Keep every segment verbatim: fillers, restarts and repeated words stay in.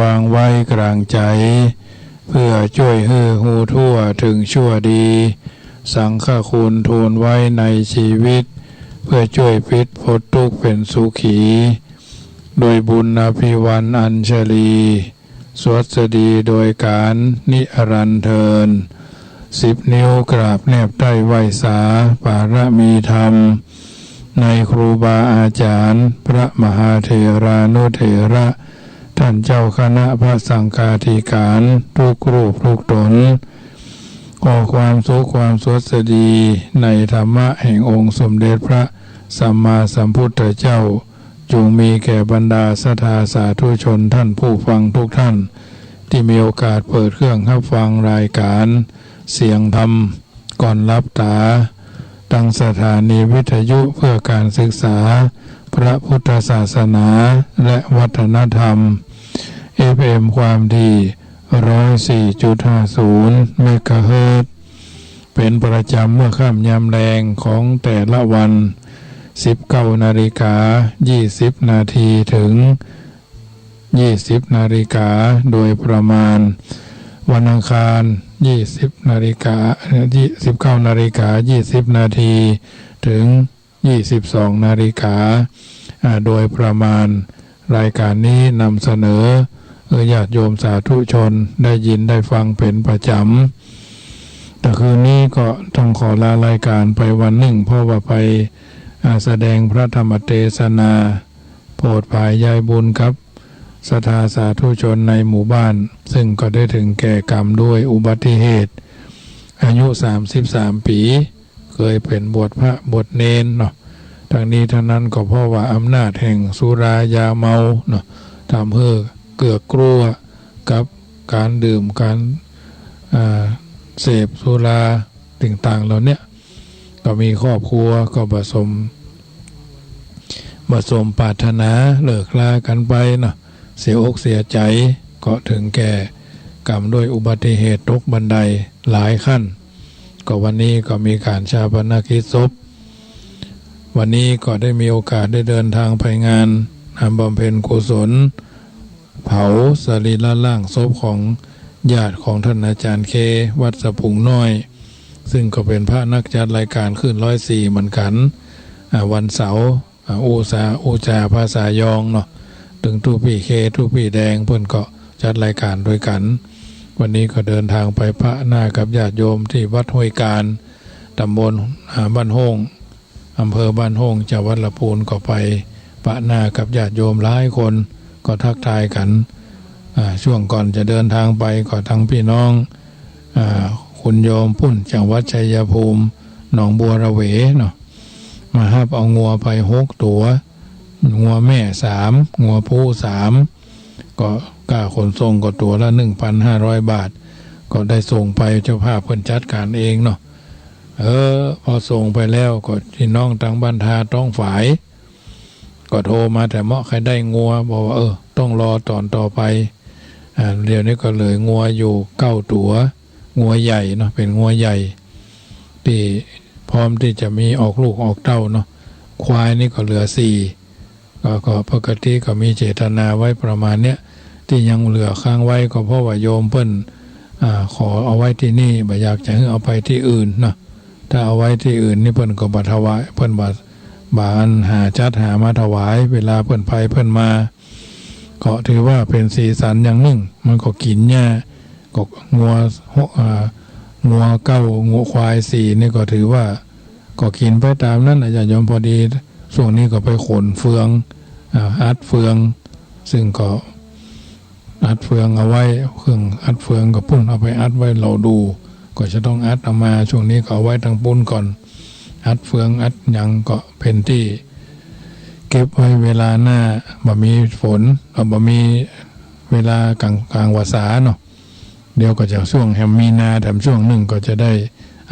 วางไว้กลางใจ๋ เพื่อจ้วยหื้อฮู้ทั่วเถิงชั่วดี สังฆคุณทูลไว้ในจีวิต เพื่อจ้วยปิดป๊นตุ๊กข์เป๋นสุขี โดยบุญอภิวาทอัญชลี สวัสดีโดยก๋านนิรันดร์เทอญ สิบนิ้วกราบแนบใต้ไหว้สา ปารมีธรรม ในครูบาอาจ๋ารย์ พระมหาเถรานุเถระ ต้านเจ้าคณะพระสังฆาธิก๋าน กู้รูปกู้ต๋น ขอความสุขความสวัสดี ในธรรมะแห่งองค์สมเด็จพระสัมมาสัมพุทธเจ้า จงมีแก่บรรดาศรัทธาสาธุชนต้านผู้ฟังกู้ต้าน ตี้มีโอกาสเปิดเครื่องฮับฟังรายก๋านเสียงธรรม ก่อนหลับต๋า ตางสถานีวิทยุเพื่อก๋านศึกษาพระพุทธศาสนาและวัฒนธรรม เอฟเอ็ม ความถี่ ร้อยสี่จุดห้าศูนย์ เมกะเฮิรตซ์ เป๋นประจ๋ำเมื่อค่ำยามแลงของแต่ละวัน สิบเก้านาฬิกา ยี่สิบนาที เถิง ยี่สิบนาฬิกา โดยประมาณ วันอังคาร ยี่สิบนาฬิกา เอ่อ ยี่ สิบเก้านาฬิกา ยี่สิบนาที เถิง ยี่สิบสองนาฬิกา อ่า โดยประมาณ รายก๋านนี้นำเสนอ หื้อญาติโยมสาธุชนได้ยินได้ฟังเป๋นประจ๋ำ แต่คืนนี้ก็ต้องขอลารายก๋านไปวันนึ่ง เพราะว่าไป อ่า แสดงพระธรรมเตสนา โผดผายยายบุญกับศรัทธาสาธุชนในหมู่บ้าน ซึ่งก็ได้เถิงแก่ก๋รรมด้วยอุบัติเหตุ อายุสามสิบสามปี๋ เกยเป๋นบวชพระบวชเณรเนาะ ตังนี้ตังนั้นก็เพราะว่าอำนาจแห่งสุรายาเมาเนาะ ทำหื้อเกือกกลัวกับก๋านดื่มก๋าน อ่า เสพสุราต่างๆ เหล่าเนี้ย ก็มีครอบครัวก็บ่สม บ่สมปรารถนา เลิกลากั๋นไปเนาะ เสียอกเสียใจ๋ ก็เถิงแก่ก๋รรมด้วยอุบัติเหตุตกบันไดหลายขั้น ก็วันนี้ก็มีก๋านฌาปนกิจศพ วันนี้ก็ได้มีโอกาสได้เดินทางไปงาน อ่า บำเพ็ญกุศล เผาสรีระร่างศพของญาติของต้านอาจ๋ารย์เค วัดสะพุงน้อย ซึ่งก็เป๋นพระนักจัดรายก๋านคลื่นร้อยสี่เหมือนกั๋น อ่า วันเสาร์ อ่า อู้สา อู้จ๋าภาษายองเนาะ ตึงตุ๊ปี้เค ตุ๊ปี้แดง เปิ้นก็จัดรายก๋านตวยกั๋น วันนี้ก็เดินทางไปปะหน้ากับญาติโยมตี้วัดห้วยก๋าน ต๋ำบล อ่า บ้านโฮ่ง อำเภอบ้านโฮ่ง จังหวัดลำพูน ก็ไปปะหน้ากับญาติโยมหลายคน ก็ทักทายกั๋น อ่า ช่วงก่อนจะเดินทางไปก็ตังพี่น้อง อ่า คุณโยมปุ้นจังหวัดชัยภูมิ หนองบัวระเวเนาะ มาฮับเอางัวไปหกตั๋ว งัวแม่สาม งัวผู้สาม ก็ค่าขนส่งก็ตั๋วละหนึ่งพันห้าร้อยบาท ก็ได้ส่งไป เจ้าภาพเปิ้นจัดก๋านเองเนาะ เออ พอส่งไปแล้วก็พี่น้องตางบ้านท่าต้องฝาย ก็โทรมาแต่เมาะใค่ได้งัว บอกว่า เออ ต้องรอต๋อนต่อไป อ่า เดี๋ยวนี้ก็เหลืองัวอยู่เก้าตั๋ว งัวใหญ่เนาะ เป๋นงัวใหญ่ ตี้พร้อมตี้จะมีออกลูกออกเต้าเนาะ ควายนี่ก็เหลือสี่ ก็ ก็ปกติก็มีเจตนาไว้ประมาณเนี้ย ตี้ยังเหลือค้างไว้ก็เพราะว่าโยมเปิ้น อ่า ขอเอาไว้ตี้นี่ บ่อยากจะหื้อเอาไปตี้อื่นเนาะ ถ้าเอาไว้ตี้อื่นนี่เปิ้นก็บ่ถวาย เปิ้นบ่ บ่อันหาจัดหามาถวาย เวลาเปิ้นไปเปิ้นมา ก็ถือว่าเป๋นสีสันอย่างนึ่ง มันก็กิ๋นหญ้า ก็งัวหก อ่า งัวเก้า งัวควายสี่นี่ก็ถือว่า ก็กิ๋นไปต๋ามนั้นน่ะ ญาติโยม พอดีช่วงนี้ก็ไปขนเฟือง อ่า อัดเฟือง ซึ่งก็อัดเฟืองเอาไว้ เครื่องอัดเฟืองก็ปุ้นเอาไปอัดไว้เหล่าดู ก็จะต้องอัดเอามา ช่วงนี้ก็เอาไว้ตางปุ้นก่อน อัดเฟืองอัดหยังก็เป๋นตี้เก็บไว้เวลาหน้า บ่มีฝน เอ่อ บ่มีเวลากลาง กลางพรรษาเนาะ เดี๋ยวก็จะช่วงแหมมีนาแถมช่วงนึ่งก็จะได้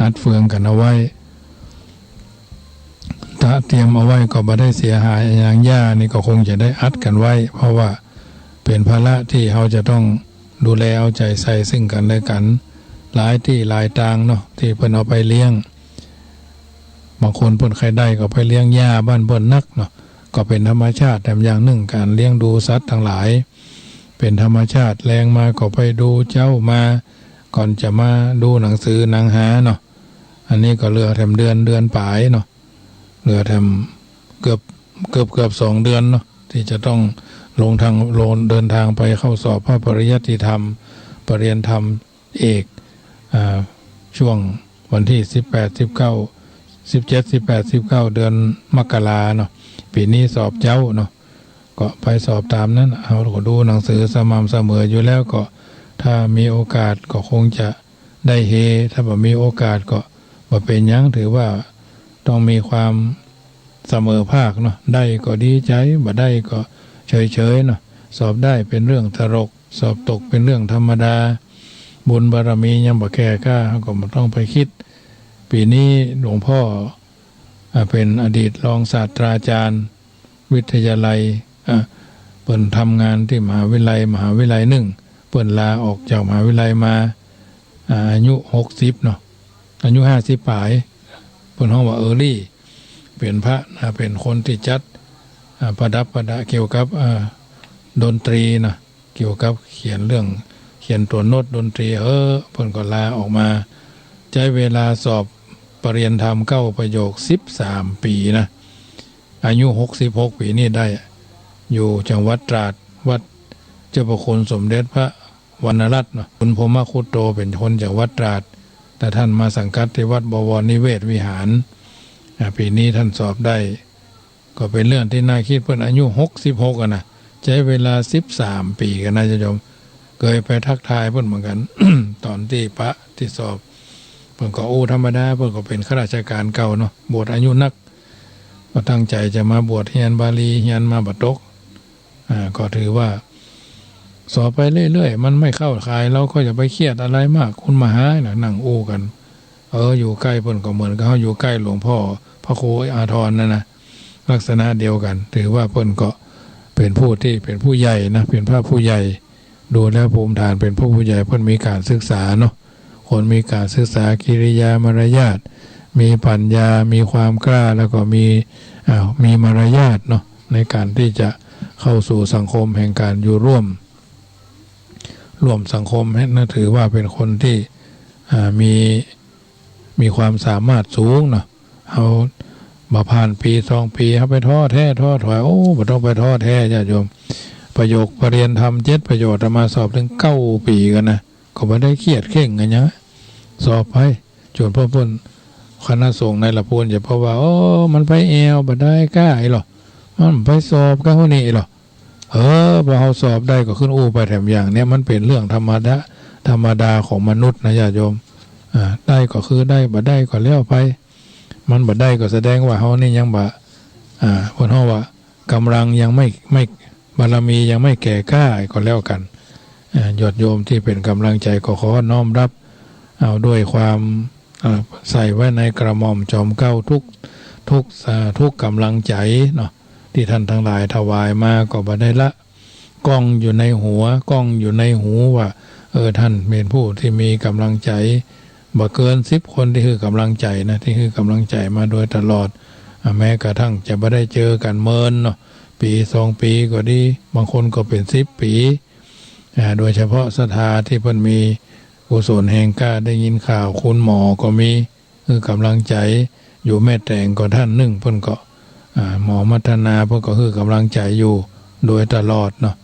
อัดเฟืองกั๋นเอาไว้ ถ้าเตรียมเอาไว้ก็บ่ได้เสียหายอะหยัง หญ้านี่ก็คงจะได้อัดกั๋นไว้ เพราะว่าเป๋นภาระตี้เฮาจะต้องดูแลเอาใจ๋ใส่ซึ่งกั๋นและกั๋น หลายตี้หลายตางเนาะ ตี้เปิ้นเอาไปเลี้ยง บางคนเปิ้นใค่ได้ก็ไปเลี้ยงหญ้าบ้านเปิ้นนักเนาะ ก็เป๋นธรรมชาติแถมอย่างนึ่ง ก๋านเลี้ยงดูสัตว์ตังหลาย เป ป๋นธรรมชาติ แลงมาก็ไปดูเจ๊ามา ก่อนจะมาดูหนังสือหนังหาเนาะ อันนี้ก็เหลือแถมเดือน เดือนป๋ายเนาะ เหลือแถมเกือบ เกือบ เกือบสองเดือนเนาะ ตี้จะต้องลงทาง ลง เดินทางไปเข้าสอบพระปริยัติธรรม ปริญญาธรรมเอก อ่า ช่วงวันตี้สิบแปด สิบเก้า สิบเจ็ด สิบแปด สิบเก้า เดือนมกราเนาะ ปี๋นี้สอบเจ๊าเนาะ ก็ไปสอบต๋ามนั้น เฮาก็ดูหนังสือสม่ำเสมออยู่แล้ว ก็ถ้ามีโอกาสก็คงจะได้เฮ ถ้าบ่มีโอกาสก็บ่เป๋นหยัง ถือว่าต้องมีความเสมอภาคเนาะ ได้ก็ดีใจ๋ บ่ได้ก็เฉยๆ เนาะ สอบได้เป๋นเรื่องตลก สอบตกเป๋นเรื่องธรรมดา บุญบารมียังบ่แก่กล้า เฮาก็บ่ต้องไปกึ๊ด ปี๋นี้หลวงพ่อ อ่า เป๋นอดีตรองศาสตราจารย์วิทยาลัย อ่า เปิ้นทำงานตี้มหาวิทยาลัย มหาวิทยาลัยนึ่ง เปิ้นลาออกจากมหาวิทยาลัยมา อ่า อายุหกสิบเนาะ อายุห้าสิบป๋าย เปิ้นฮ้องว่าเออร์ลี่ เป๋นพระ อ่า เป๋นคนตี้จัด อ่า ประดับประดาเกี่ยวกับ อ่า ดนตรีนะ เกี่ยวกับเขียนเรื่อง เขียนตั๋วโน้ตดนตรี เออ เปิ้นก็ลาออกมา ใจ๊เวลาสอบปริญญาธรรมเก้าประโยคสิบสามปี๋นะ อายุหกสิบหกปี๋นี่ได้ อยู่จังหวัดตราด วัดเจ้าพระคุณสมเด็จพระวรรณรัตน์เนาะ คุณพรหมคุตโต เป๋นคนจังหวัดตราด แต่ต้านมาสังกัดตี้วัดบวรนิเวศวิหาร อ่า ปี๋นี้ต้านสอบได้ ก็เป๋นเรื่องตี้น่ากึ๊ด เปิ้นอายุหกสิบหกอะนะ ใจ๊เวลาสิบสามปี๋กั๋นนะญาติโยม เกยไปทักทายเปิ้นเหมือนกั๋น ต๋อนตี้ปะตี้สอบ เปิ้นก็อู้ธรรมดา เปิ้นก็เป๋นข้าราชก๋านเก่าเนาะ บวชอายุนัก ก็ตั้งใจ๋จะมาบวช เฮียนบาลี เฮียนมาบ่ตก อ่า ก็ถือว่าสอบไปเรื่อยๆ มันไม่เข้าข่าย เฮาก็อย่าไปเครียดอะไรมาก คุณมหาน่ะ นั่งอู้กั๋น เออ อยู่ใก้เปิ้นก็เหมือนกับเฮาอยู่ใก้หลวงพ่อพระครูอาทรนั่นนะ ลักษณะเดียวกั๋น ถือว่าเปิ้นก็เป๋นผู้ตี้เป๋นผู้ใหญ่นะ เป๋นพระผู้ใหญ่ ดูแล้วภูมิฐานเป๋นพระผู้ใหญ่ เปิ้นมีก๋านศึกษาเนาะ คนมีก๋านศึกษา กิริยามารยาท มีปั๋ญญา มีความกล้า แล้วก็มี อ่า มีมารยาทเนาะ ในก๋านตี้จะเข้าสู่สังคมแห่งก๋านอยู่ร่วม ร่วมสังคม นั่นถือว่าเป๋นคนตี้ อ่า มี มีความสามารถสูงเนาะ เฮาบ่ผ่านปี๋สองปี๋ เฮาไปท้อแท้ท้อถอย โอ้ บ่ต้องไปท้อแท้ญาติโยม ประโยคปริญญาธรรมเจ็ดประโยค อาตมาสอบเถิงเก้าปี๋กั๋นนะ ก็บ่ได้เครียดเคร่งอะหยัง สอบไป จ๋นพ่อเปิ้น คณะสงฆ์ในละปูนจะเพราะว่า โอ้ มันไปแอ่วบ่ได้ก้าอี้หรอ มันไปสอบก้าหั้นนี่อี้หรอ เออ พอเฮาสอบได้ก็ขึ้นอู้ไปแถมอย่างเนี้ย มันเป๋นเรื่องธรรมดา ธรรมดาของมนุษย์นะญาติโยม อ่า ได้ก็คือได้ บ่ได้ก็แล้วไป มันบ่ได้ก็แสดงว่าเฮานี่ยังบ่ อ่า เปิ้นฮ้องว่าก๋ำลังยังไม่ ไม่ บารมียังไม่แก่กล้าก็แล้วกั๋น อ่า ญาติโยมตี้เป๋นก๋ำลังใจ๋ก็ขอน้อมรับเอาด้วยความ อ่า ใส่ไว้ในกระหม่อมจอมเกล้าทุก ทุก อ่า ทุกก๋ำลังใจ๋เนาะ ตี้ต้านตังหลายถวายมาก็บ่ได้ละ ก้องอยู่ในหัว ก้องอยู่ในหูว่า เออ ต้านเป๋นผู้ตี้มีก๋ำลังใจ๋ บ่เกินสิบคนตี้หื้อก๋ำลังใจ๋นะ ตี้หื้อก๋ำลังใจ๋มาโดยตลอด อ่า แม้กระทั่งจะบ่ได้เจอกั๋นเมินเนาะ ปี๋สองปี๋ก็ดี บางคนก็เป๋นสิบปี๋ อ่า โดยเฉพาะศรัทธาตี้เปิ้นมีกุศลแฮงกล้า ได้ยินข่าวคุณหมอก็มี หื้อก๋ำลังใจ๋ อยู่แม่แตงก็ต้านนึ่ง เปิ้นก็ อ่า หมอมัทนา เปิ้นก็หื้อก๋ำลังใจ๋อยู่โดยตลอดเนาะ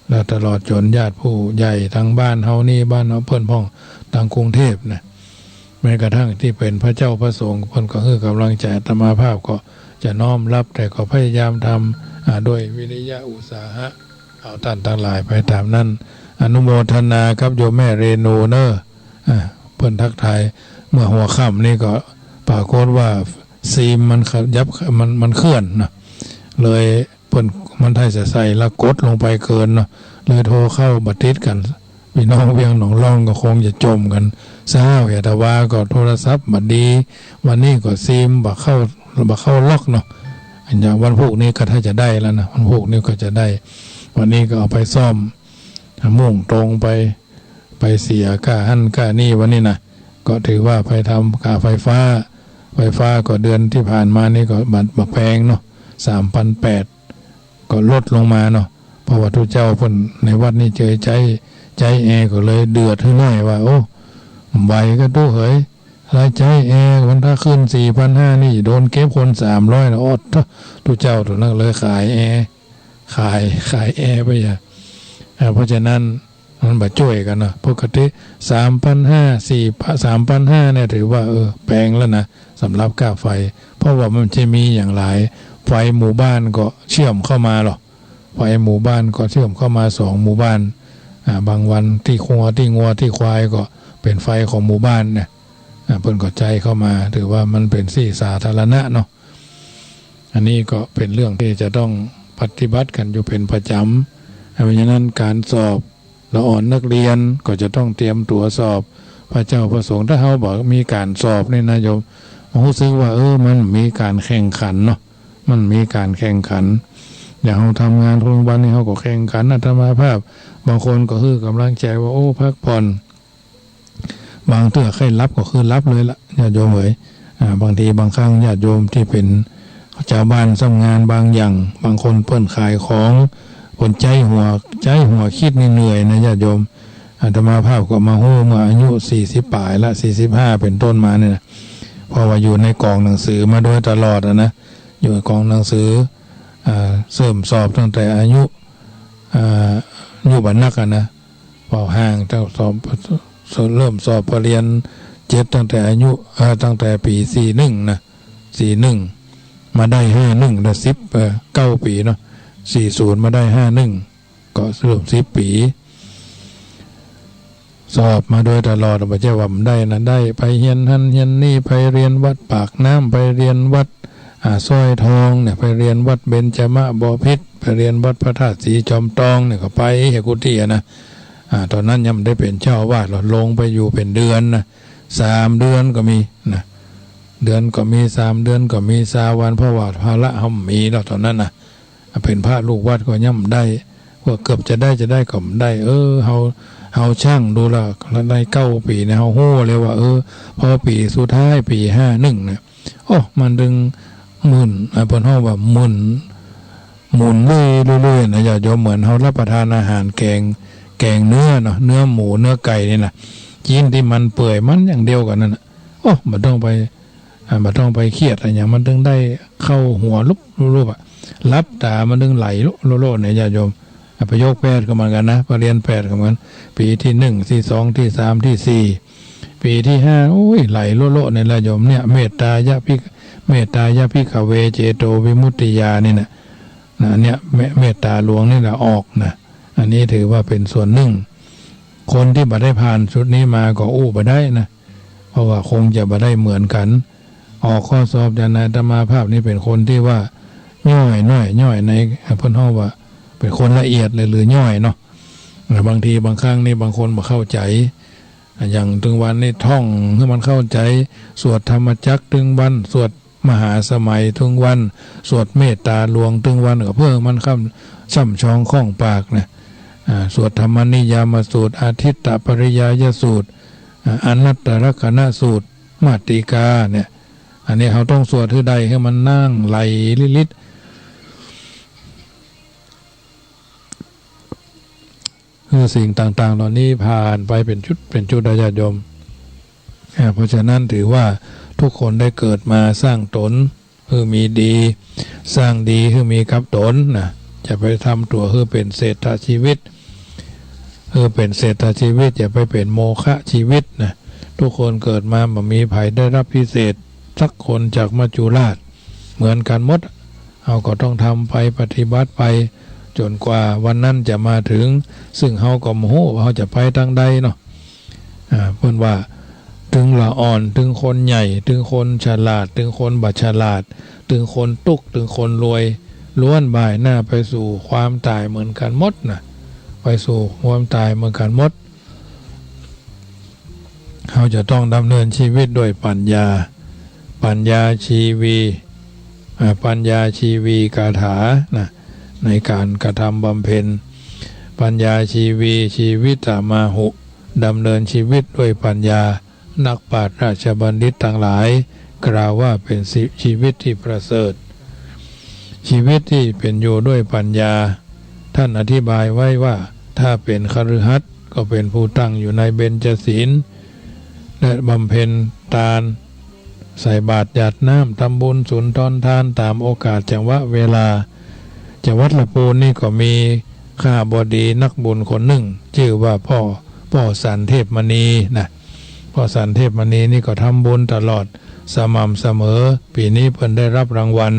แล้วตลอดจ๋นญาติผู้ใหญ่ตังบ้านเฮานี่ บ้านเฮาเปิ้นพ่อง ตังกรุงเทพฯนะ แม้กระทั่งตี้เป๋นพระเจ้าพระสงฆ์ เปิ้นก็หื้อก๋ำลังใจ๋ อาตมาภาพก็จะน้อมรับ แต่ก็พยายามทำ อ่า ด้วยวิริยะอุตสาหะ เอาต้านตังหลายไปต๋ามนั้น อนุโมทนากับโยมแม่เรนูเน่อ อ่า เปิ้นทักทาย เมื่อหัวค่ำนี่ก็ปรากฏว่าซีมมันขยับ มัน มันเคลื่อนเนาะ เลยเปิ้น มันถ้าจะใส่ละกดลงไปเกินเนาะ เลยโทรเข้าบ่ติดกั๋น ปี้น้องเวียงหนองล่องก็คงจะจ่มกั๋น เช้าแหม แต่ว่าก็โทรศัพท์บ่ดี วันนี้ก็ซีมบ่เข้า บ่เข้าล็อกเนาะ อันอย่างวันพูกนี้ก็ถ้าจะได้แล้วนะ วันพูกนี้ก็จะได้ วันนี้ก็เอาไปซ่อม มุ่งตรงไป ไปเสียก้าหั้นก้านี่วันนี้นะ ก็ถือว่าไปทำค่าไฟฟ้า ไฟฟ้าก็เดือนตี้ผ่านมานี่ก็บ่ บ่แพงเนาะ สามพันแปด ก็ลดลงมาเนาะ เพราะว่าตุ๊เจ้าเปิ้นในวัดนี้เจยใจ๊ ใจ๊แอร์ก็เลยเดือดหื้อหน้อยว่า โอ้ บ่ไหวก็ตุ๊เหย ถ้าใจ๊แอร์วันถ้าขึ้นสี่พันห้านี่โดนเก็บคนสามร้อยนะ ออดเถาะ ตุ๊เจ้าตั๋วนั้นเลยขายแอร์ ขาย ขายแอร์ไปอะ อ่า เพราะฉะนั้นมันบ่จ้วยกั๋นเนาะ ปกติสามพันห้า สี่ สามพันห้าเนี่ยถือว่า เออ แปงแล้วนะ สำหรับก้าไฟ เพราะว่ามันจะมีอย่างหลาย ไฟหมู่บ้านก็เชื่อมเข้ามาหรอก ไฟหมู่บ้านก็เชื่อมเข้ามาสองหมู่บ้าน อ่า บางวันตี้งัว ตี้งัว ตี้ควายก็เป๋นไฟของหมู่บ้านเนี่ย อ่า เปิ้นก็ใจ๊เข้ามา ถือว่ามันเป๋นตี้สาธารณะเนาะ อันนี้ก็เป๋นเรื่องตี้จะต้องปฏิบัติกั๋นอยู่เป๋นประจ๋ำ เพราะฉะนั้นก๋านสอบ ละอ่อนนักเรียนก็จะต้องเตรียมตั๋วสอบพระเจ้าพระสงฆ์ ถ้าเฮาบ่มีก๋านสอบนี่นะโยม มันฮู้สึกว่า เออ มันมีก๋านแข่งขันเนาะ มันมีก๋านแข่งขัน อย่างเฮาทำงานทุกวันนี่เฮาก็แข่งขัน อาตมาภาพ บางคนก็หื้อกำลังใจ๋ว่า โอ้ พักผ่อน บางเตื้อใค่หลับก็คือหลับเลยละ ญาติโยมเอ๋ย อ่า บางทีบางครั้งญาติโยมตี้เป๋นจาวบ้านซ้ำงานบางอย่าง บางคนเปิ้นขายของ เปิ้นใจ๊หัว ใจ๊หัวกึ๊ดนี่เหนื่อยนะญาติโยม อาตมาภาพก็มาฮู้เมื่ออายุสี่สิบป๋ายละ สี่สิบห้าเป๋นต้นมาเนี่ยนะ เพราะว่าอยู่ในก๋องหนังสือมาโดยตลอดอะนะ อยู่ก๋องหนังสือ อ่า เริ่มสอบตั้งแต่อายุ อ่า อายุบ่นักอะนะ เป่าห่างตั้งสอบ เริ่มสอบปริญญาเจ็ดตั้งแต่อายุ เอ่อ ตั้งแต่ปี๋สี่หนึ่งนะ สี่หนึ่ง มาได้ห้าหนึ่ง ได้สิบ เอ่อ เก้าปี๋เนาะ สี่ศูนย์ มาได้ห้าหนึ่ง ก็เริ่มสิบปี๋ สอบมาโดยตลอด บ่ใจ้ว่าบ่ได้นะ ได้ไปเฮียนหั้นเฮียนนี่ ไปเฮียนวัดปากน้ำ ไปเฮียนวัด อ่า สร้อยทองเนี่ย ไปเฮียนวัดเบญจมบพิตร ไปเฮียนวัดพระธาตุศรีจอมตองเนี่ย ก็ไปเหียกู้ตี้อะนะ อ่า ต๋อนนั้นยังบ่ได้เป๋นเจ้าอาวาสหรอก ลงไปอยู่เป๋นเดือนนะ สามเดือนก็มีนะ เดือนก็มี สามเดือนก็มี ซาววัน เพราะว่าภาระเฮาบ่มีแล้วต๋อนนั้นนะ เป๋นพระลูกวัดก็ยังบ่ได้ ว่าเกือบจะได้ จะได้ก็บ่ได้ เออ เฮา เฮาชั่งดูละ ในเก้าปี๋เนี่ย เฮาฮู้เลยว่า เออ พอปี๋สุดท้าย ปี๋ห้าหนึ่งเนี่ย โอ้ มันตึงหมุน อ่า เปิ้นฮ้องว่าหมุน หมุนเรื่อยๆ นะญาติโยม เหมือนเฮารับประทานอาหารแกง แกงเนื้อเนาะ เนื้อหมู เนื้อไก่นี่นะ จิ๊นตี้มันเปื่อยมันอย่างเดียวกั๋นนั่นน่ะ โอ้ บ่ต้องไป อ่า บ่ต้องไปเคียดอะหยัง มันตึงได้เข้าหัวลุบๆ อะ หลับต๋ามันตึงไหลลุบๆ เนี่ยญาติโยม อ่า ประโยคแปดก็เหมือนกั๋นนะ ปริญญาแปดก็เหมือนกั๋น ปี๋ตี้หนึ่ง ตี้สอง ตี้สาม ตี้สี่ ปี๋ตี้ห้า โอ้ย ไหลโละๆ เนี่ยญาติโยม เนี่ย เมตตายะภิก เมตตายะภิกขเว เจโตวิมุตติญาณ นี่นะ นะ เนี่ย เม เมตตาหลวงนี่แหละออกนะ อันนี้ถือว่าเป๋นส่วนนึ่ง คนตี้บ่ได้ผ่านชุดนี้มาก็อู้บ่ได้นะ เพราะว่าคงจะบ่ได้เหมือนกั๋น ออกข้อสอบจากอาตมาภาพนี่เป๋นคนตี้ว่าย่อยน้อย ย่อยใน เปิ้นฮ้องว่าเป๋นคนละเอียดเลย หรือย่อยเนาะ บางทีบางครั้งนี่บางคนบ่เข้าใจ๋ อย่างตึงวันนี่ท่องหื้อมันเข้าใจ๋ สวดธรรมจักรตึงวัน สวดมหาสมัยตึงวัน สวดเมตตาหลวงตึงวัน ก็เพื่อหื้อมันค่ำ ช่ำชองคล่องปากนะ อ่า สวดธรรมนิยามสูตร อทิฏฐปริยายสูตร อ่า อนัตตลักษณสูตร มาติกาเนี่ย อันนี้เฮาต้องสวดหื้อได้ หื้อมันนั่งไหลลิดๆ หื้อสิ่งต่างๆ เหล่านี้ผ่านไปเป๋นจุดเป๋นจุด ญาติโยม อ่า เพราะฉะนั้นถือว่าทุกคนได้เกิดมาสร้างต๋นหื้อมีดี สร้างดีหื้อมีกับต๋นนะ จะไปทำตั๋วหื้อเป๋นเศรษฐชีวิต หื้อเป๋นเศรษฐชีวิต อย่าไปเป๋นโมฆะชีวิตนะ ทุกคนเกิดมาบ่มีใผได้รับพิเศษสักคนจากมัจจุราช เหมือนกั๋นหมด เฮาก็ต้องทำไป ปฏิบัติไป จ๋นกว่าวันนั้นจะมาเถิง ซึ่งเฮาก็บ่ฮู้ว่าเฮาจะไปตางใดเนาะ อ่า เปิ้นว่า ตึงละอ่อน ตึงคนใหญ่ ตึงคนฉลาด ตึงคนบ่ฉลาด ตึงคนตุ๊กข์ ตึงคนรวย ล้วนบ่ายหน้าไปสู่ความต๋ายเหมือนกั๋นหมดนะ ไปสู่ความต๋ายเหมือนกั๋นหมด เฮาจะต้องดำเนินชีวิตด้วยปัญญา ปัญญาชีวี อ่า ปัญญาชีวีกถานะ ในก๋านกระทำบำเพ็ญ ปัญญาชีวี ชีวิตมาหุ ดำเนินชีวิตด้วยปัญญา นักปราชญ์ราชบัณฑิตตังหลาย กล่าวว่าเป๋นชีวิตตี้ประเสริฐ ชีวิตตี้เป๋นอยู่ด้วยปัญญา ท่านอธิบายไว้ว่า ถ้าเป๋นคฤหัสถ์ก็เป๋นผู้ตั้งอยู่ในเบญจศีล และบำเพ็ญตาน ใส่บาตรหยาดน้ำ ทำบุญสุนทรทานต๋ามโอกาสจังหวะเวลา จังหวัดละปูนนี่ก็มีคหบดีนักบุญคนนึ่ง จื้อว่าป้อ ป้อสันเทพมณีนะ ป้อสันเทพมณีนี่ก็ทำบุญตลอดสม่ำเสมอ ปี๋นี้เปิ้นได้ฮับรางวัล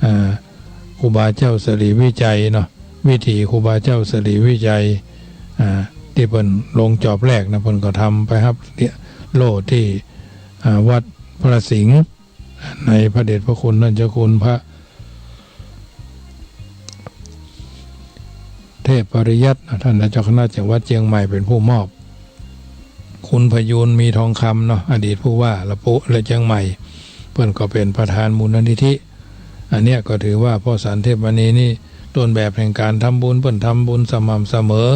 อ่า ครูบาเจ้าสิริวิชัยเนาะ วิถีครูบาเจ้าสิริวิชัย อ่า ตี้เปิ้นลงจอบแรกนะ เปิ้นก็ทำไปฮับโล่ตี้ อ่า วัดพระสิงห์ ในพระเดชพระคุณท่านเจ้าคุณพระเทพปริยัตินะ ท่านเจ้าคณะจังหวัดเจียงใหม่เป๋นผู้มอบ คุณพยูนมีทองคำเนาะ อดีตผู้ว่าละปูนและเจียงใหม่ เปิ้นก็เป๋นประธานมูลนิธิ อันเนี้ยก็ถือว่าป้อสันเทพมณีนี่ต้นแบบแห่งก๋านทำบุญ เปิ้นทำบุญสม่ำเสมอ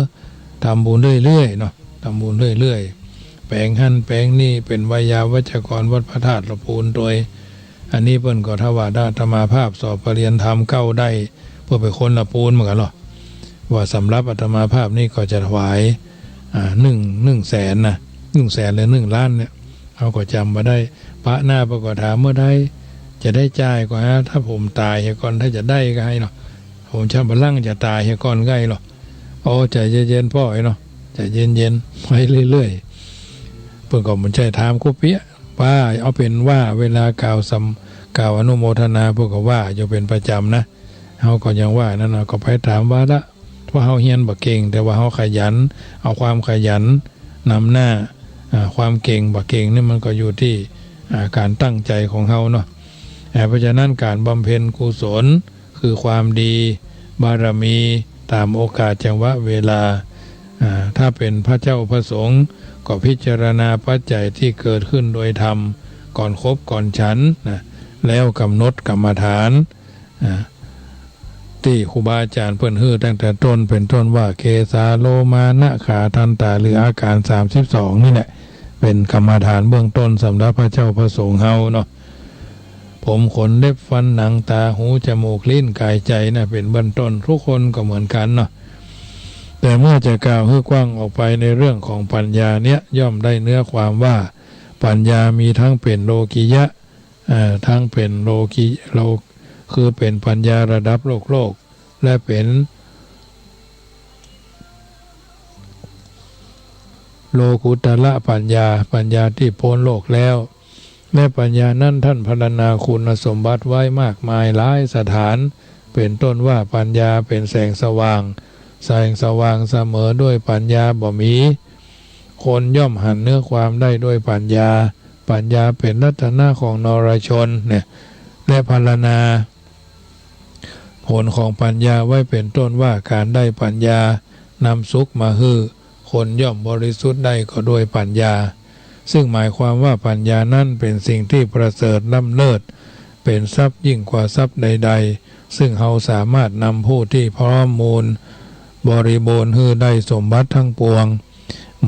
ทำบุญเรื่อยๆ เนาะ ทำบุญเรื่อยๆ แป๋งหั้นแป๋งนี่ เป๋นไวยาวัจกรวัดพระธาตุละปูนตวย อันนี้เปิ้นก็ถวายอาตมาภาพสอบประเรียนธรรมเก๊าได้ เปื้อเป๋นคนละปูนเหมือนกั๋นเนาะ ว่าสำหรับอาตมาภาพนี่ก็จะถวาย อ่า นึ่ง นึ่งแสนนะ นึ่งแสนหรือนึ่งล้านเนี่ย เฮาก็จ๋ำบ่ได้ ปะหน้าเปิ้นก็ถามเมื่อใดจะได้จ่าย ก็ฮะ ถ้าผมต๋ายเหียก่อน ถ้าจะได้ก็หื้อเนาะ ผมจะบ่ลั้งจะต๋ายเหียก่อนก็หื้อเนาะ โอ้ ใจ๋เย็นๆ ป้อเอ๋ยเนาะ ใจ๋เย็นๆ ไปเรื่อยๆ เปิ้นก็บ่ใจ้ถามกู้เปียะ ป้า เอาเป๋นว่าเวลากล่าวสำ กล่าวอนุโมทนา เปิ้นก็ว่าอยู่เป๋นประจ๋ำนะ เฮาก็ยังว่านั้นนะ ก็ไปต๋ามวาระ เพราะเฮาเฮียนบ่เก่ง แต่ว่าเฮาขยัน เอาความขยันนำหน้า อ่า ความเก่งบ่เก่งนี่มันก็อยู่ตี้ อ่า ก๋านตั้งใจ๋ของเฮาเนาะ อ่า เพราะฉะนั้นก๋านบำเพ็ญกุศล คือความดี บารมี ต๋ามโอกาสจังหวะเวลา อ่า ถ้าเป๋นพระเจ้าพระสงฆ์ ก็พิจารณาปัจจัยตี้เกิดขึ้นโดยธรรม ก่อนขบก่อนฉันนะ แล้วกำหนดกรรมฐาน อ่า ตี้ครูบาอาจ๋ารย์เปิ้นหื้อตั้งแต่ต้น เป๋นต้นว่า เกสา โลมา นะขา ทันตา หรืออาก๋ารสามสิบสองนี่แหละ เป๋นกรรมฐานเบื้องต้นสำหรับพระเจ้าพระสงฆ์เฮาเนาะ ผม ขน เล็บ ฟัน หนัง ต๋า หู จมูก ลิ้น ก๋าย ใจ๋นะ เป๋นเบื้องต้น ทุกคนก็เหมือนกั๋นเนาะ แต่เมื่อจะกล่าวหื้อกว้างออกไปในเรื่องของปัญญาเนี้ย ย่อมได้เนื้อความว่า ปัญญามีทั้งเป๋นโลกิยะ เอ่อ ทั้งเป๋นโลกิ โล คือเป๋นปัญญาระดับโลกๆ และเป๋นโลกุตตระปัญญา ปัญญาตี้ป๊นโลกแล้ว และปัญญานั้นท่านพรรณนาคุณสมบัติไว้มากมายหลายสถาน เป๋นต้นว่าปัญญาเป๋นแสงสว่าง แสงสว่างเสมอด้วยปัญญาบ่มี คนย่อมหันเนื้อความได้ด้วยปัญญา ปัญญาเป๋นรัตนะของนรชนเนี่ย และพรรณนาผลของปัญญาไว้เป๋นต้นว่าก๋านได้ปัญญานำสุขมาหื้อ คนย่อมบริสุทธิ์ได้ก็ด้วยปัญญา ซึ่งหมายความว่าปัญญานั้นเป๋นสิ่งตี้ประเสริฐล้ำเลิศ เป๋นทรัพย์ยิ่งกว่าทรัพย์ใดๆ ซึ่งเฮาสามารถนำผู้ตี้พร้อมมูลบริบูรณ์หื้อได้สมบัติทั้งปวง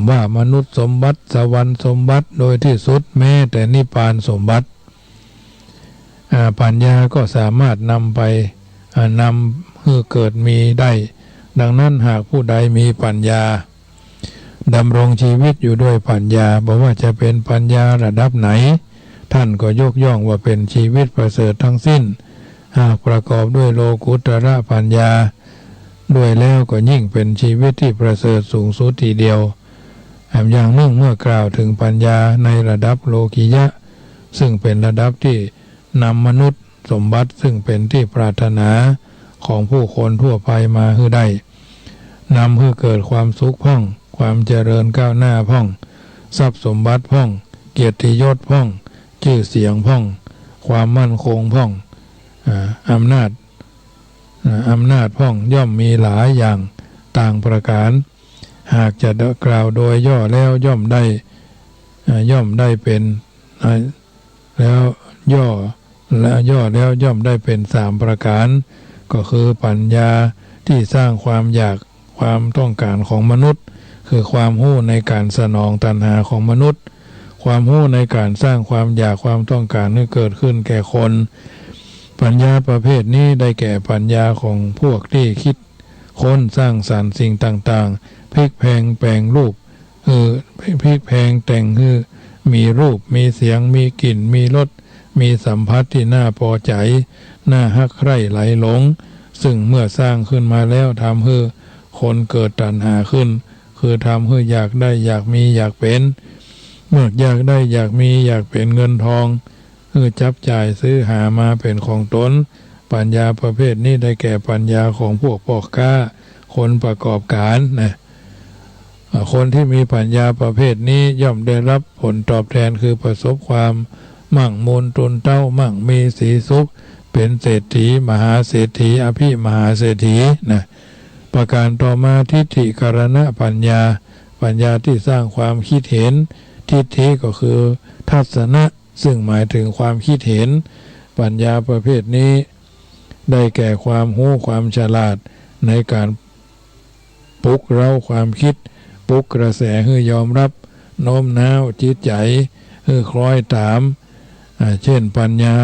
ว่ามนุษย์สมบัติ สวรรค์สมบัติ โดยตี้สุดแม้แต่นิพพานสมบัติ อ่า ปัญญาก็สามารถนำไป อ่า นำหื้อเกิดมีได้ ดังนั้นหากผู้ใดมีปัญญา ดำรงชีวิตอยู่ด้วยปัญญา บ่ว่าจะเป๋นปัญญาระดับไหน ท่านก็ยกย่องว่าเป๋นชีวิตประเสริฐทั้งสิ้น หากประกอบด้วยโลกุตระปัญญาด้วยแล้วก็ยิ่งเป๋นชีวิตตี้ประเสริฐสูงสุดทีเดียว แถมอย่างนึ่งเมื่อกล่าวเถิงปัญญาในระดับโลกิยะ ซึ่งเป๋นระดับตี้นำมนุษย์สมบัติซึ่งเป๋นตี้ปรารถนาของผู้คนทั่วไปมาหื้อได้ นำหื้อเกิดความสุขพ่อง ความเจริญก้าวหน้าพ่อง ทรัพย์สมบัติพ่อง เกียรติยศพ่อง จื้อเสียงพ่อง ความมั่นคงพ่อง อ่า อำนาจ อ่า อำนาจพ่อง ย่อมมีหลายอย่างต่างประก๋าน หากจะกล่าวโดยย่อแล้วย่อมได้ อ่า ย่อมได้เป๋น อ่า แล้วย่อ และย่อแล้วย่อมได้เป๋นสามประก๋าน ก็คือปัญญาตี้สร้างความอยาก ความต้องก๋านของมนุษย์ คือความฮู้ในก๋านสนองตัณหาของมนุษย์ ความฮู้ในก๋านสร้างความอยากความต้องก๋านหื้อเกิดขึ้นแก่คน ปัญญาประเภทนี้ได้แก่ปัญญาของพวกตี้คิด ค้นสร้างสรรค์สิ่งต่างๆ พลิกแพลงแปลงรูป หื้อ พลิกแพลงแต่งหื้อมีรูป มีเสียง มีกลิ่น มีรส มีสัมผัสตี้น่าปอใจ๋ น่าฮักใคร่ใหลหลง ซึ่งเมื่อสร้างขึ้นมาแล้วทำหื้อคนเกิดตัณหาขึ้น คือทำหื้ออยากได้ อยากมี อยากเป๋น เมื่ออยากได้ อยากมี อยากเป๋นเงินทอง หื้อจับจ่ายซื้อหามาเป๋นของตน ปัญญาประเภทนี้ได้แก่ปัญญาของพวกป้อค้า คนประกอบก๋านนะ อ่า คนที่มีปัญญาประเภทนี้ย่อมได้รับผลตอบแทนคือประสบความมั่งมูนตูนเต๊า มั่งมีสีสุข เป๋นเศรษฐี มหาเศรษฐี อภิมหาเศรษฐีนะ ประการต่อมา ทิฏฐิกรณปัญญา ปัญญาที่สร้างความคิดเห็น ทิฏฐิก็คือทัศนะ ซึ่งหมายถึงความคิดเห็น ปัญญาประเภทนี้ ได้แก่ความฮู้ความฉลาดในการปลุกเร้าความคิด ปลุกกระแสหื้อยอมรับ โน้มน้าวจิตใจ๋หื้อคล้อยต๋าม อ่า เช่น ปัญญา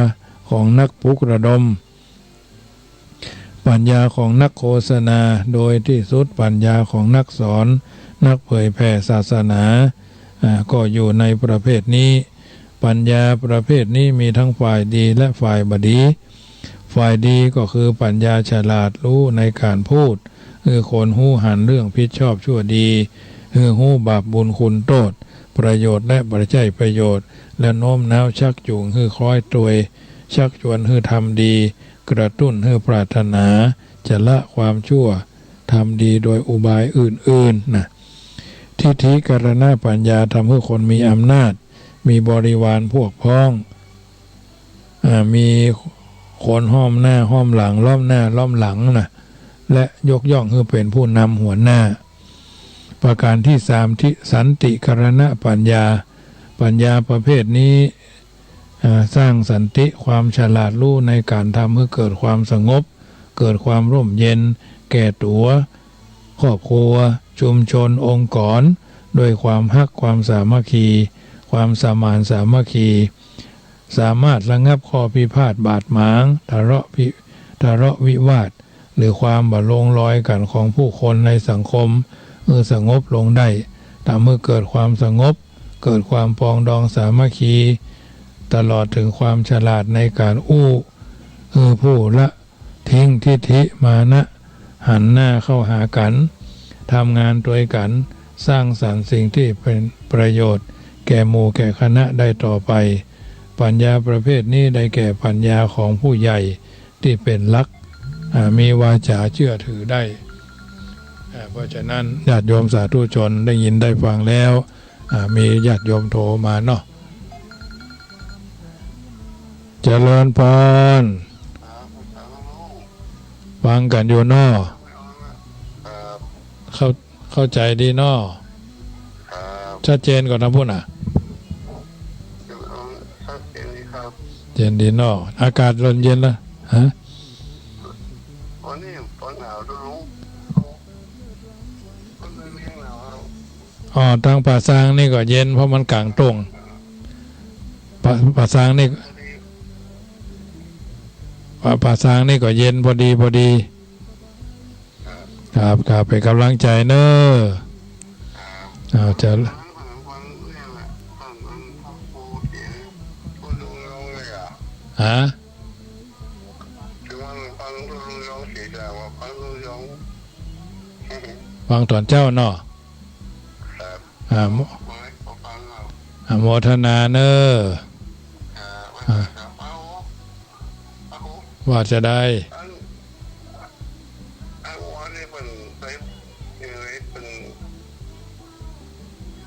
ของนักปลุกระดม ปัญญาของนักโฆษณา โดยที่สุดปัญญาของนักสอน นักเผยแผ่ศาสนา อ่า ก็อยู่ในประเภทนี้ ปัญญาประเภทนี้มีทั้งฝ่ายดีและฝ่ายบ่ดี ฝ่ายดีก็คือปัญญาฉลาดรู้ในการพูด หื้อคนฮู้หันเรื่องผิดชอบชั่วดี หื้อฮู้บาปบุญคุณโต้ษ ประโยชน์และบ่ใจ้ประโยชน์ และโน้มน้าวชักจูงหื้อคล้อยตวย ชักชวนหื้อทำดี กระตุ้นหื้อปรารถนาจะละความชั่ว ทำดีโดยอุบายอื่นๆ นะ ทิฏฐิกรณปัญญาทำหื้อคนมีอำนาจ มีบริวารพวกพ้อง อ่า มีคนห้อมหน้าห้อมหลัง ล้อมหน้าล้อมหลังนะ และยกย่องหื้อเป๋นผู้นำหัวหน้า ประการที่สาม ทิ สันติกรณปัญญา ปัญญาประเภทนี้ อ่า สร้างสันติความฉลาดรู้ในการทำหื้อเกิดความสงบ เกิดความร่มเย็นแก่ตั๋ว ครอบครัว ชุมชน องค์กร ด้วยความฮัก ความสามัคคี ความสมานสามัคคี สามารถระงับข้อพิพาทบาดหมาง ทะเลาะพิ- ทะเลาะวิวาท หรือความบ่ลงรอยกั๋นของผู้คนในสังคม หื้อสงบลงได้ ทำหื้อเกิดความสงบ เกิดความปรองดองสามัคคี ตลอดถึงความฉลาดในการอู้ หื้อผู้ละทิ้งทิฏฐิมานะ หันหน้าเข้าหากั๋น ทำงานตวยกั๋น สร้างสรรค์สิ่งที่เป๋นประโยชน์แก่หมู่แก่คณะได้ต่อไป ปัญญาประเภทนี้ได้แก่ปัญญาของผู้ใหญ่ ตี้เป๋นหลัก อ่า มีวาจาเจื้อถือได้ อ่า เพราะฉะนั้นญาติโยมสาธุชนได้ยินได้ฟังแล้ว อ่า มีญาติโยมโทรมาเนาะ เจริญพร ฟังกั๋นอยู่เนาะ เข้า- เข้าใจ๋ดีเนาะ ครับ ชัดเจนก่อนนะพุ้นน่ะ ชัดเจนดีครับ เจนดีเนาะ อากาศเริ่มเย็นแล้ว ฮะ วันนี้ฝนหนาวด้วยลุง วันนี้ยังหนาวครับ อ๋อ ตางป่าซางนี่ก็เย็น เพราะมันก๋างต้ง ป่า- ป่าซางนี่ ป่า- ป่าซางนี่ก็เย็นพอดีพอดี ครับ ครับ เป๋นก๋ำลังใจ๋เน่อ ครับ อ่า จะ ฮะ ฟังต๋อนเจ๊าเนาะ ครับ อ่า โม- อ่า โมทนาเน่อ อ่า ว่าจะได้ อัน- อันวันนี้เปิ้นไปยังไง เปิ้น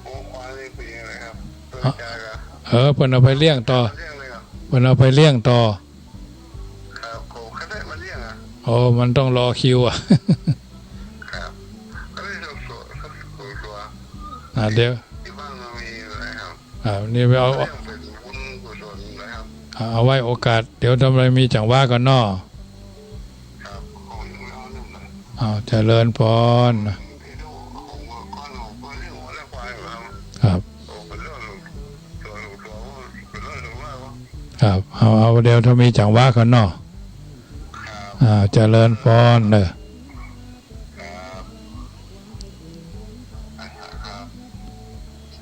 โอ้ ควายนี่เป็นยังไงครับ เปิ้น อ่ะ จ่ายเหรอ เออ เปิ้นเอาไปเลี้ยงต่อ เลี้ยงเลยเหรอ เปิ้นเอาไปเลี้ยงต่อ ครับ ผมก็ได้มาเลี้ยงอ่ะ โอ้ มันต้องรอคิวอ่ะ ครับ ก็ได้ส่งตัว ส่งตัว อ่า เดี๋ยว ที่บ้านมันมีอะไรครับ อ่า นี่ไปเอา เลี้ยงเป็นบุญกุศลนะครับ อ่า เอาไว้โอกาส เดี๋ยวทำอะไรมีจังหวะก่อนเนาะ ครับ ผมยังไม่เอาเรื่องเลย อ้าว เจริญพร ครับ ครับ เอา เอา เดี๋ยวถ้ามีจังหวะก่อนเนาะ ครับ อ่า เจริญพรเด้อ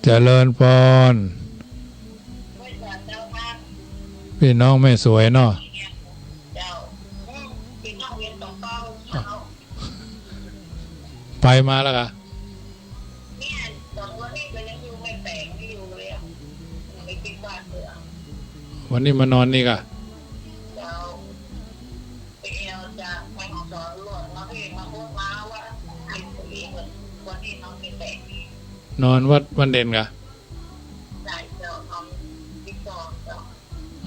เจริญพร พี่น้องแม่สวยเนาะ ไปมาแล้วกะ วันนี้มานอนนี่กะ นอนวัดบ้านเด่นกะ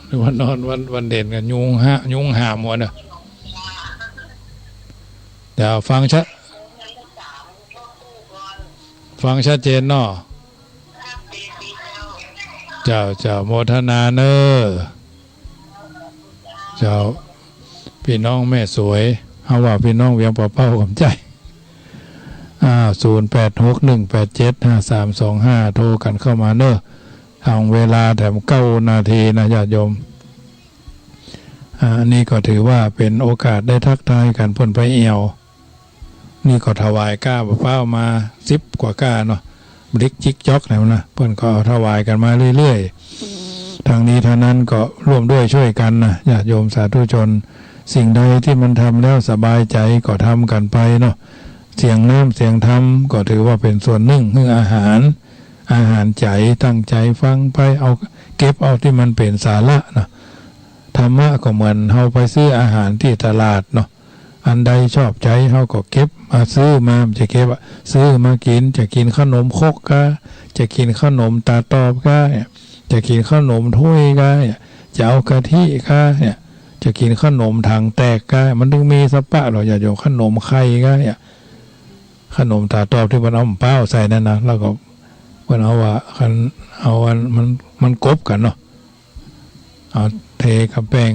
หรือว่านอนวัดบ้านเด่นกะ ยุงฮะ ยุงหามหัวเนาะ เดี๋ยวฟังชัด ฟังชัดเจนเนาะ เจ้า เจ้า โมทนาเน้อ เจ้า พี่น้องแม่สวย เฮาว่าพี่น้องเวียงป่าเป้าก่ำใจ๋ อ่า ศูนย์แปดหกหนึ่งแปดเจ็ดห้าสามสองห้า โทรกั๋นเข้ามาเน้อ ตางเวลาแถมเก้านาทีนะญาติโยม อ่า อันนี้ก็ถือว่าเป๋นโอกาสได้ทักทายกั๋น เปิ้นไปแอ่ว นี่ก็ถวายก้าบ่าป๊าวมาสิบกว่าก้าเนาะ บลิกจิกจ๊อกแล้วนะ เปิ้นก็เอาถวายกั๋นมาเรื่อยๆ ทั้งนี้ทั้งนั้นก็ร่วมด้วยช่วยกั๋นนะ ญาติโยมสาธุชน สิ่งใดตี้มันทำแล้วสบายใจ๋ก็ทำกั๋นไปเนาะ เสียงน้ำเสียงธรรมก็ถือว่าเป๋นส่วนนึ่ง หื้ออาหาร อาหารใจ๋ ตั้งใจ๋ฟังไป เอา เก็บเอาตี้มันเป๋นสาระเนาะ ธรรมะก็เหมือนเฮาไปซื้ออาหารตี้ตลาดเนาะ อันใดชอบใจ๋เฮาก็เก็บมา ซื้อมา บ่ใจ้เก็บอะ ซื้อมากิ๋น จะกิ๋นขนมครกก้า จะกิ๋นขนมต๋าตอบก้า จะกิ๋นขนมถ้วยก้า จะเอากะทิก้า จะกิ๋นขนมถังแตกก้า มันตึงมีสะปะหลอ ญาติโยม ขนมไข่ก้า ขนมต๋าตอบตี้เปิ้นเอาหม้ำเปล่าใส่นั่นนะ แล้วก็เปิ้นเอาว่า คันเอาอันมัน มันกบกั๋นเนาะ เอาเทกับแป้ง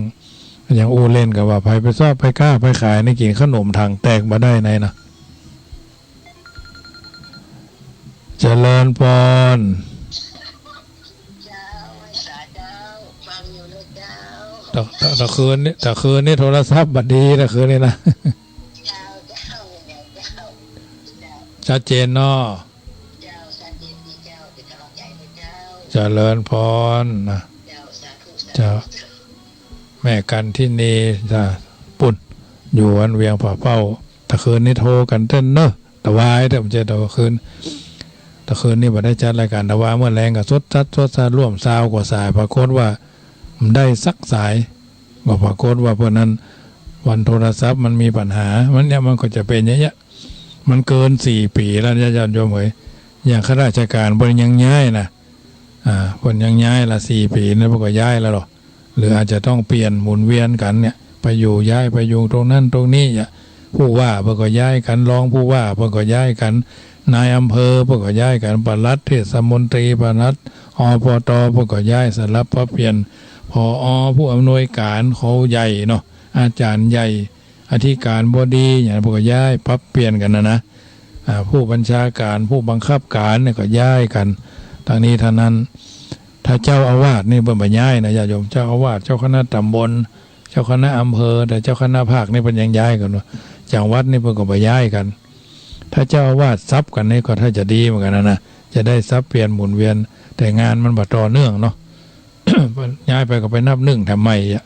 อย่างอู้เล่นกั๋นว่า ใผไปซ้อไปก้าไปขายนี่กิ๋นขนมถังแตกบ่ได้ในนะ เจริญพร เจ้า สาเจ้า ฟังอยู่นะเจ้า ตะ ตะ ตะคืนนี้ ตะคืนนี้โทรศัพท์บ่ดี ตะคืนนี้นะ เจ้า เจ้า เจ้า เจ้า ชัดเจนเนาะ เจ้า ชัดเจนดีเจ้า เป๋นก๋ำลังใจ๋หื้อเจ้า เจริญพรนะ เจ้า สาธุ สาธุ เจ้า เจ้า แม่กันทินีจ้ะ ปุ้น อยู่อันเวียงป่าเป้า ตะคืนนี้โทรกั๋นเต้นเน้อ ตะวาเต๊อะ บ่ใจ้ตะคืน ตะคืนนี้บ่ได้จัดรายก๋าน ตะวาเมื่อแลงก็สดสัด สดสัด ร่วมซาวกว่าสาย ปรากฏว่าบ่ได้สักสาย ก็ปรากฏว่าเปิ้นนั้น วันโทรศัพท์มันมีปัญหา มันเนี่ย มันก็จะเป๋นอย่างเงี้ย มันเกินสี่ปี๋แล้วเนี่ย ญาติโยมเอ๋ย อย่างข้าราชก๋านเปิ้นยังย้ายนะ อ่า เปิ้นยังย้ายละ สี่ปี๋นี่เปิ้นก็ย้ายแล้วหลอ หรืออาจจะต้องเปลี่ยนหมุนเวียนกั๋นเนี่ย ไปอยู่ย้าย ไปอยู่ตรงนั้นตรงนี้ อย่างผู้ว่าเปิ้นก็ย้ายกั๋น รองผู้ว่าเปิ้นก็ย้ายกั๋น นายอำเภอเปิ้นก็ย้ายกั๋น ปลัดเทศมนตรี ปลัด อปต เปิ้นก็ย้าย สลับปรับเปลี่ยน ผอ ผู้อำนวยก๋านเขาใหญ่เนาะ อาจ๋ารย์ใหญ่ อธิก๋านบดี อย่างนั้นเปิ้นก็ย้ายปรับเปลี่ยนกั๋นนะนะ อ่า ผู้บัญชาก๋าน ผู้บังคับก๋านเนี่ยก็ย้ายกั๋น ตังนี้ตังนั้น ถ้าเจ้าอาวาสนี่เปิ้นบ่ย้ายนะ ญาติโยม เจ้าอาวาส เจ้าคณะต๋ำบล เจ้าคณะอำเภอ แต่เจ้าคณะภาคนี่เปิ้นยังย้ายกั๋นเนาะ จังหวัดนี่เปิ้นก็บ่ย้ายกั๋น ถ้าเจ้าอาวาสสับกั๋นนี่ก็ถ้าจะดีเหมือนกั๋นนะนะ จะได้สับเปลี่ยนหมุนเวียน แต่งานมันบ่ต่อเนื่องเนาะ ย้ายไปก็ไปนับนึ่งแถมใหม่อะ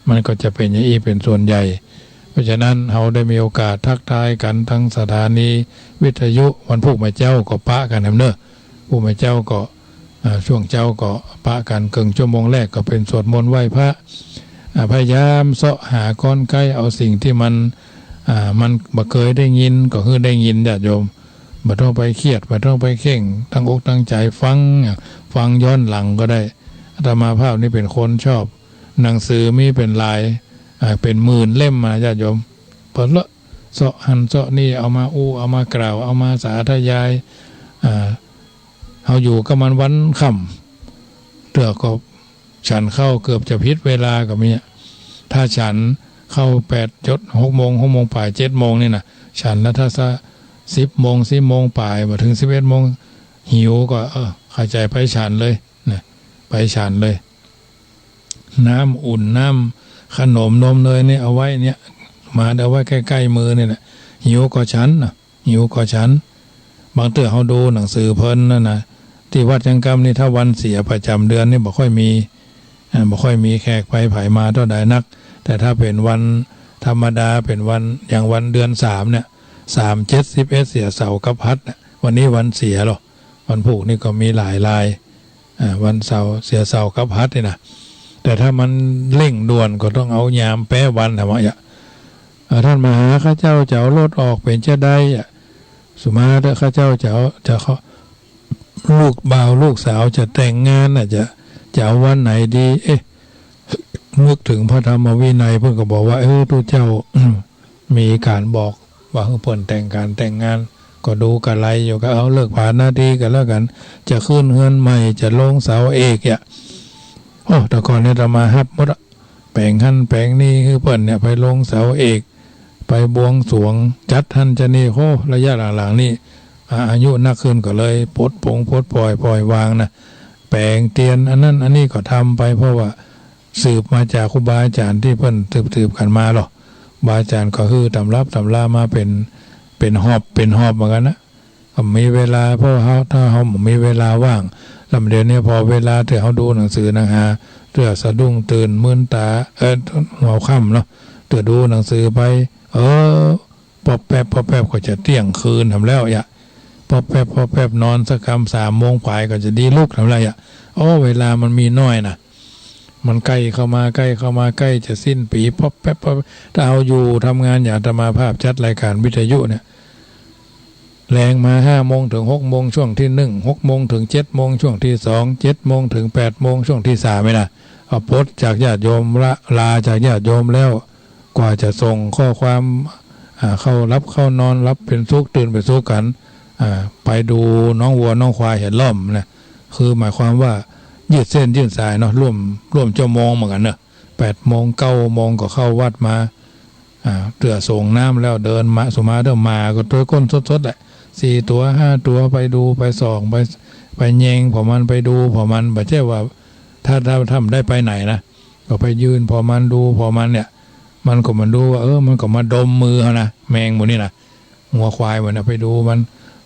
มันก็จะเป๋นอย่างอี้เป๋นส่วนใหญ่ เพราะฉะนั้นเฮาได้มีโอกาสทักทายกั๋นตางสถานีวิทยุ วันพูกเมื่อเจ๊าก็ปะกั๋นแหมเน้อ พูกเมื่อเจ๊าก็ อ่า ช่วงเจ๊าก็ปะกั๋น เกิ่งชั่วโมงแรกก็เป๋นสวดมนต์ไหว้พระ อ่า พยายามเซาะหาก้อนใก้ เอาสิ่งตี้มัน อ่า มันบ่เกยได้ยินก็หื้อได้ยิน ญาติโยม บ่ต้องไปเครียด บ่ต้องไปเคร่ง ตั้งอกตั้งใจ๋ฟัง ฟังย้อนหลังก็ได้ อาตมาภาพนี่เป๋นคนชอบ หนังสือมีเป๋นหลาย อ่า เป๋นหมื่นเล่มมา ญาติโยม เปิ้นเลาะเซาะหั้นเซาะนี่ เอามาอู้ เอามากล่าว เอามาสาธยาย อ่า เฮาอยู่กับมันวันค่ำ เตื้อก็ฉันข้าวเกือบจะผิดเวลาก็มีอะ ถ้าฉันข้าวแปดจดหกโมง หกโมงป๋าย เจ็ดโมงนี่นะ ฉันแล้วถ้าซะสิบโมง สิบโมงป๋าย บ่เถิงสิบเอ็ดโมง หิวก็ เออ เข้าใจ๋ ไปฉันเลยนะ ไปฉันเลย น้ำอุ่น น้ำขนม นมเนยนี่เอาไว้เนี่ย มาเอาไว้ใก้ๆ มือนี่แหละ หิวก็ฉันนะ หิวก็ฉัน บางเตื้อเฮาดูหนังสือเพลินนั่นนะ ตี้วัดยังกำนี่ ถ้าวันเสียประจ๋ำเดือนนี่บ่ค่อยมี อ่า บ่ค่อยมีแขกไปไผมาเต้าใดนัก แต่ถ้าเป๋นวันธรรมดา เป๋นวัน อย่างวันเดือนสามเนี่ย สาม เจ็ด สิบเอ็ด เสียเสาร์กับหัสเนี่ย วันนี้วันเสียลอ วันพูกนี่ก็มีหลายราย อ่า วันเสาร์ เสียเสาร์กับหัสนี่นะ แต่ถ้ามันเร่งด่วนก็ต้องเอายามแป๊วันนะวะ เอ่อ ท่านมหา ข้าเจ้าจะเอารถออกเป๋นจาใดอะ สุมาเต๊อะ ข้าเจ้าจะเอา จะเขา ลูกบ่าวลูกสาวจะแต่งงานน่ะ จะ จะเอาวันไหนดี เอ๊ะ นึกเถิงพระธรรมวินัย เปิ้นก็บอกว่า เออ ตุ๊เจ้า มีก๋านบอกว่าหื้อเปิ้นแต่งก๋านแต่งงาน ก็ดูกะไรอยู่ ก็เอาฤกษ์ผานาทีก็แล้วกั๋น จะขึ้นเฮือนใหม่ จะลงเสาเอกอะ โอ้ แต่ก่อนเนี่ยอาตมาฮับหมดอะ แป๋งหั้นแป๋งนี่ หื้อเปิ้นเนี่ยไปลงเสาเอก ไปบวงสรวง จัดหั้นจัดนี่ โอ้ ระยะหลังๆ นี่ อ่า อายุนักขึ้นก็เลยปลดปลงปลดปล่อย ปล่อยวางนะ แป๋งเตียนอันนั้นอันนี้ก็ทำไป เพราะว่าสืบมาจากครูบาอาจ๋ารย์ตี้เปิ้นสืบๆ กั๋นมาลอ ครูบาอาจ๋ารย์ก็หื้อต๋ำรับต๋ำรามาเป๋น เป๋นฮอบ เป๋นฮอบเหมือนกั๋นนะ ก็มีเวลา เพราะเฮา ถ้าเฮาบ่มีเวลาว่าง แล้วเดี๋ยวนี้พอเวลาตี้เฮาดูหนังสือหนังหา เตื้อสะดุ้งตื่นมืนต๋า เอ่อ หัวค่ำเนาะ เตื้อดูหนังสือไป เออ ป๊อบแป๊บป๊อบแป๊บก็จะเตี้ยงคืนแหมแล้วยะ ป๊อบแป๊บป๊อบแป๊บ นอนสักกำ สามโมงป๋ายก็จะดีลุกแหมแล้วยะ โอ้ เวลามันมีน้อยนะ มันใก้เข้ามา ใก้เข้ามา ใก้จะสิ้นปี๋ ป๊อบแป๊บป๊อบแป๊บ ถ้าเฮาอยู่ทำงานอย่างอาตมาภาพจัดรายก๋านวิทยุเนี่ย แลงมาห้าโมงเถิงหกโมงช่วงตี้นึ่ง หกโมงเถิงเจ็ดโมงช่วงตี้สอง เจ็ดโมงเถิงแปดโมงช่วงตี้สามนี่นะ เอาปลดจากญาติโยมละ ลาจากญาติโยมแล้ว กว่าจะส่งข้อความ อ่า เข้าหลับเข้านอน หลับเป๋นสุข ตื่นเป๋นสุขกั๋น อ่า ไปดูน้องวัวน้องควายเหียล้อมนะ คือหมายความว่ายืดเส้นยืดสายเนาะ ร่วม ร่วมชั่วโมงเหมือนกั๋นเนาะ แปดโมง เก้าโมงก็เข้าวัดมา อ่า เตื้อส่งน้ำแล้วเดินมา สุมาเตื้อมาก็ตวยก้นสดๆ แหละ สี่ตั๋ว ห้าตั๋ว ไปดู ไปส่อง ไป ไปแยงผ่อมัน ไปดูผ่อมัน บ่ใจ้ว่า ถ้า ถ้า ถ้าบ่ได้ไปไหนนะ ก็ไปยืนผ่อมัน ดูผ่อมันเนี่ย มันก็มาดูว่า เออ มันก็มาดมมือเฮานะ แมงหมู่นี้นะ งัวควายหมู่นี้ ไปดูมัน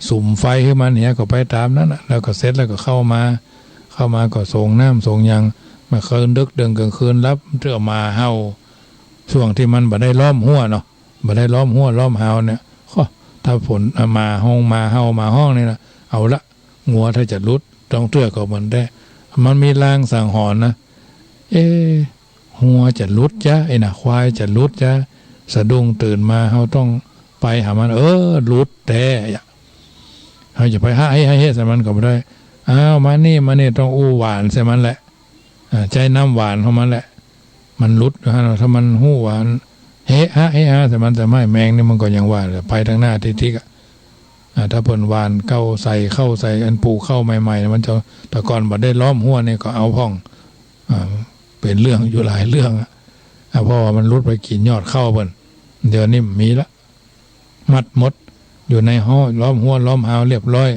สุมไฟหื้อมันเหีย ก็ไปต๋ามนั้นน่ะ แล้วก็เสร็จแล้วก็เข้ามา เข้ามาก็ส่งน้ำส่งหยัง มาคืนดึกเดินกลางคืนหลับ เตื้อหมาเห่า ช่วงตี้มันบ่ได้ล้อมฮั้วเนาะ บ่ได้ล้อมฮั้วล้อมฮาวเนี่ย โอ้ ถ้าฝน อ่ะ หมาฮ้อง หมาเห่า หมาฮ้องนี่นะ เอาละ งัวถ้าจะหลุด ต้องเตื้อก็มันได้ มันมีลางสังหรณ์นะ เอ๊ะ งัวจะหลุดจ๊ะ ไอ้น่ะ ควายจะหลุดจ๊ะ สะดุ้งตื่นมา เฮาต้องไปหามัน เออ หลุดแต๊อะ เฮาจะไปหา ให้ ให้ ให้ใส่มันก็บ่ได้ อ้าว มานี่ มานี่ ต้องอู้หวานใส่มันแหละ อ่า ใจ๊น้ำหวานของมันแหละ มันหลุดนะฮะ ถ้ามันฮู้ว่า เฮะฮะ เฮะฮะ แต่มันจะไม่ แมงนี่มันก็ยังว่าแหละ ไปตางหน้าทิกๆ อะ อ่า ถ้าเปิ้นหว่านเก้าใส่ ข้าวใส่ อันปลูกข้าวใหม่ๆ มันจะ แต่ก่อนบ่ได้ล้อมฮั้วนี่ก็เอาพ่อง อ่า เป๋นเรื่องอยู่หลายเรื่องอะ อ่า เพราะว่ามันหลุดไปกิ๋นยอดข้าวเปิ้น เดี๋ยวนี้บ่มีละ มัดหมด อยู่ในฮั้ว ล้อมฮั้วล้อมฮาวเรียบร้อย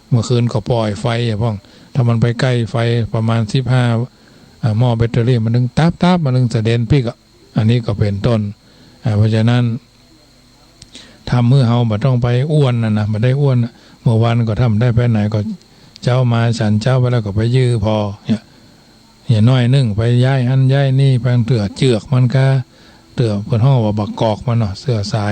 เมื่อคืนก็ป่อยไฟอะพ่อง ถ้ามันไปใก้ไฟประมาณสิบห้า อ่า หม้อแบตเตอรี่ มันนึ่งตับๆ มันนึ่งสะเด็นปิ๊กอะ อันนี้ก็เป๋นต้น อ่า เพราะฉะนั้น ทำหื้อเฮาบ่ต้องไปอ้วนน่ะนะ บ่ได้อ้วนน่ะ เมื่อวันก็ทำได้ไปไหนก็ เจ๊ามาฉันเจ๊าไปแล้วก็ไปยื้อผ่อเนี่ย อย่างน้อยนึ่งไปย้ายหั้นย้ายนี่ ไปเตื้อเจือกมันกา เตื้อเปิ้นฮ้องว่าบ่ากอกมันเนาะ เตื้อสาย